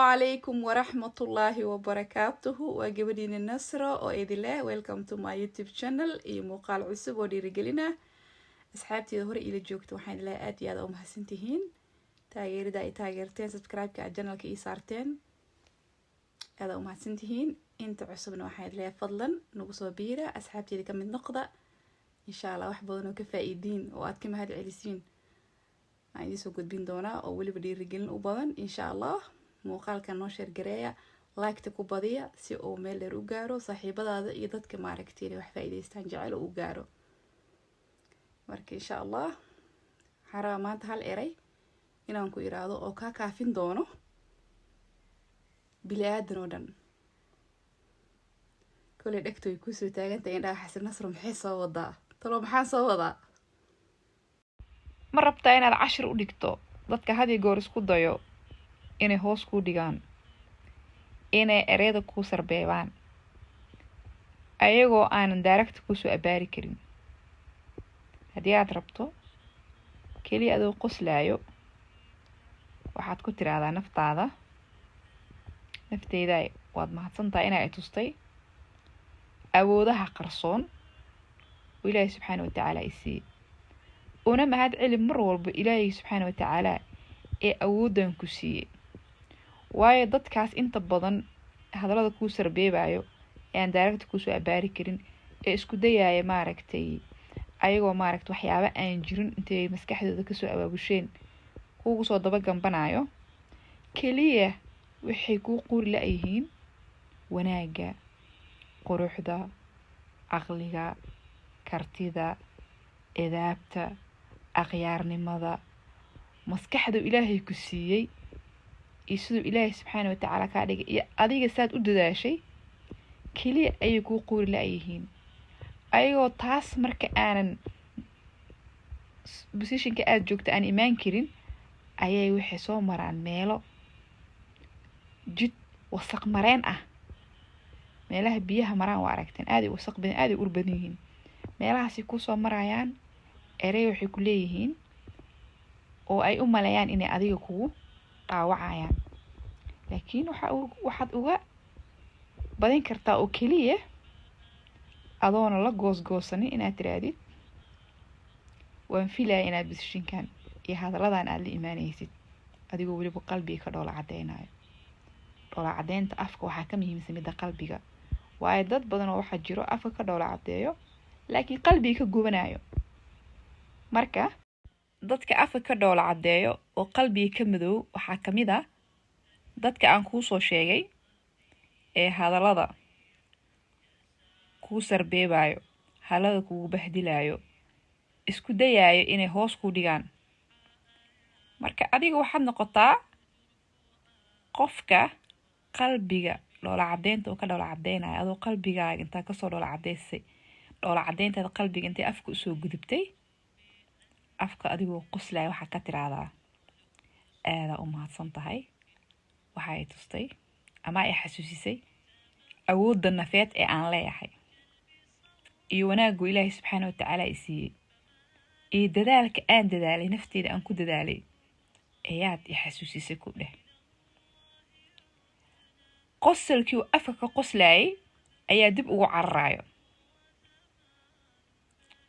Calaykum waraxmatullaahi wabarakaatuhu. Waa gabadhiina Nasro oo idin leh welcome to my YouTube channel iyo muuqaal cusub oo dhiirigelina. Asxaabteeda hore iila joogta, waxaan idin leeyahay aad iyo aad u mahadsantihiin taageerida ay taageerteen, subscribe-ka aad channelka ii saarteen, aad u mahadsantihiin. Inta cusubna waxaan idin leeyahay fadlan nagu soo biira, asxaabteeda ka mid noqda. Insha Allah wax badan oo ka faa-iidiin oo aad ka mahad celisiin aan idiin soo gudbin doonaa, oo weliba dhiirigelin u badan, insha Allah. Muuqaalkan noo share gareeya, like-ta ku badiya si uu meel dheer u gaaro, saaxiibadaada iyo dadka maaragtay inay wax faa-iideystaan jecel oo u gaaro. Marka insha Allah waxaan rabaa maanta hal eray inaan ku iraahdo oo kaa kaafin doono bili aadan oo dhan. Koley dhegta way kusoo taagantahay, indhaha xasan Nasro maxay soo wadaa? Talo maxaan soo wadaa? Ma rabtaa inaad cashir u dhigto dadka had iyo goor isku dayo inay hoos kuu dhigaan, inay ereyada kuu sarbeebaan ayagoo aanan direct kuusoo abaari karin? Haddii aad rabto, keliya adoo qoslaayo waxaad ku tiraahdaa naftaada: "Nafteyda, waad mahadsantahay inaa i tustay awoodaha qarsoon oo Ilaahay subxaana watacaala i siiyey." Una mahad celi mar walba Ilaahay subxaana watacaala ee awooddan ku siiyey, waayo dadkaas inta badan hadallada kuu sarbeebayo ee aan direct kuusoo abaari karin, ee isku dayaaya maaragtay, ayagoo maaragta waxyaaba aan jirin intay maskaxdooda kasoo abaabusheen kuugu soo daba gambanayo, keliya waxay kuu quuri la-yihiin wanaagga, quruxda, caqliga, kartida, edaabta, akhyaarnimada, maskaxdu Ilaahay ku siiyey iyo siduu Ilaahay subxaana watacaala kaa dhigay iyo adiga saad u dadaashay keliya ayay kuu quuri la-yihiin. Ayagoo taas marka aanan positionka aada joogta aan imaan karin, ayay waxay soo maraan meelo jid wasaq mareen ah. Meelaha biyaha maraan waa aragteen, aaday wasaq badan, aaday ur badan yihiin. Meelahaasay kusoo marayaan, erey waxay ku leeyihiin oo ay u maleeyaan inay adiga kugu dhaawacayaan, laakiin waxaad uga badin kartaa oo keliya adoona la goosgoosanin inaad tiraahdid: "Waan filaya inaad positionkan iyo hadalladan aada la imaanaysid," adigoo weliba qalbiga ka dhoola cadeynayo. Dhoola cadeynta afka waxaa ka muhiimsan midda qalbiga, waayo dad badan oo waxaa jiro afka ka dhoola cadeeyo laakiin qalbiga ka gubanayo. Marka dadka afka ka dhoola caddeeyo oo qalbiga ka madow waxaa kamid ah dadka aan kuusoo sheegay ee hadallada kuu sarbeebayo, hadallada kugu bahdilayo, isku dayayo inay hoos ku dhigaan. Marka adiga waxaad noqotaa qofka qalbiga dhoola cadeynta oo ka dhoola cadeynayo, adoo qalbigaaga intaa kasoo dhoola cadeysay, dhoola cadeyntaada qalbiga intay afka usoo gudubtay, afka adigoo qoslaya waxaa ka tiraahdaa: "Aadaa u mahadsan tahay, waxa ay tustay ama ay xasuusisay awoodda nafeed ee aan leeyahay iyo wanaaggu Ilaahay subxaana watacaala i siiyey iyo dadaalka aan dadaalay, nafteeda aan ku dadaalay ayaad i xasuusisay," ku dheh. Qosalkii uu afka ka qoslayay ayaa dib ugu cararayo.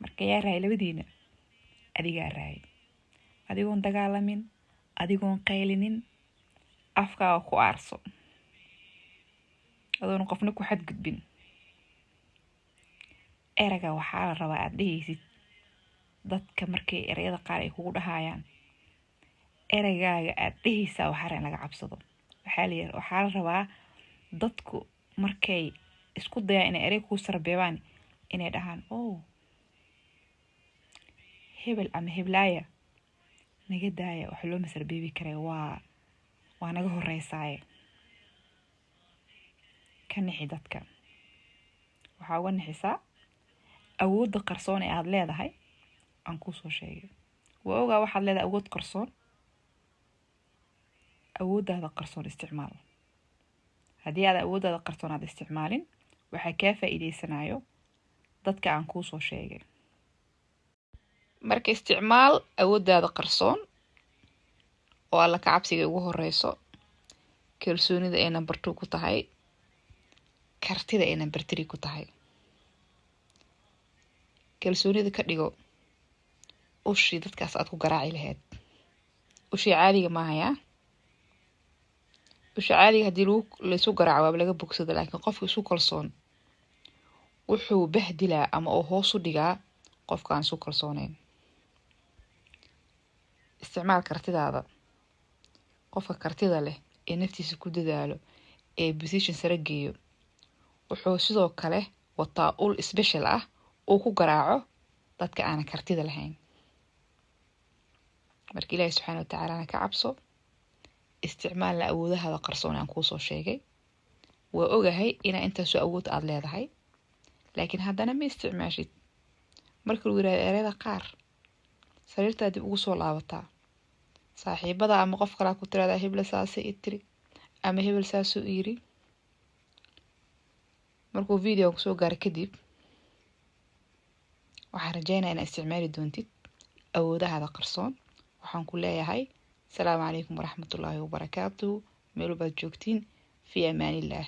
Marka yaa raayay labadiina? Adigaa raayay. Adigoon dagaalamin, adigoon qaylinin, afkaaga ku aarso, adoona qofna ku xadgudbin. Erayga waxaa la rabaa aada dhehaysid dadka markay ereyada qaar ay kugu dhahayaan, ereygaaga aada dhehaysaa waxaa in laga cabsado. Waxaa la rabaa dadku markay isku dayaan inay erey kuu sarbeebaan inay dhahaan: "Oh, hebel ama heblaaya, naga daaya, wax looma sarbeebi karay, waa naga horeysaaye." Ka nixi dadka. Waxaa uga nixisaa awoodda qarsoon ee aada leedahay aan kuusoo sheegay. Waa ogaa waxaad leedahay awood qarsoon. Awooddaada qarsoon isticmaal. Haddii aad awooddaada qarsoon aad isticmaalin, waxaa kaa faa-iideysanayo dadka aan kuusoo sheegay. Marka isticmaal awooddaada qarsoon oo Alla ka cabsiga ugu horeyso. Kalsoonida ay number two ku tahay, kartida ay number three ku tahay. Kalsoonida ka dhigo ushii dadkaas aad ku garaaci lahayd. Ushii caadiga maahayaa. Usha caadiga haddii lagu laysu garaaco, waaba laga bogsado, laakiin qofka isu kalsoon wuxuu bahdilaa ama uu hoos u dhigaa qofka aan isu kalsooneyn. Isticmaal kartidaada. Qofka kartida leh ee naftiisa ku dadaalo ee position sare geeyo wuxuu sidoo kale wataa ul special ah uu ku garaaco dadka aanan kartida lahayn. Marka Ilaahi subxaana watacaalana ka cabso, isticmaalna awoodahaada qarsoon aan kuusoo sheegay. Waa ogahay inaa intaasoo awood aada leedahay, laakiin haddana ma isticmaashid. Marka lagu yirahdo ereyada qaar, sariirtaa dib ugu soo laabataa, saaxiibada ama qof kalaa ku tiraahdaa, "Hebla saasay i tiri" ama "Hebel saasuu i yiri." Markuu video kusoo gaaro kadib, waxaan rajeynaya inaad isticmaali doontid awoodahaada qarsoon. Waxaan ku leeyahay asalaamu calaykum waraxmatullaahi wabarakaatuhu. Meel baad joogtiin, fi amaanillaah.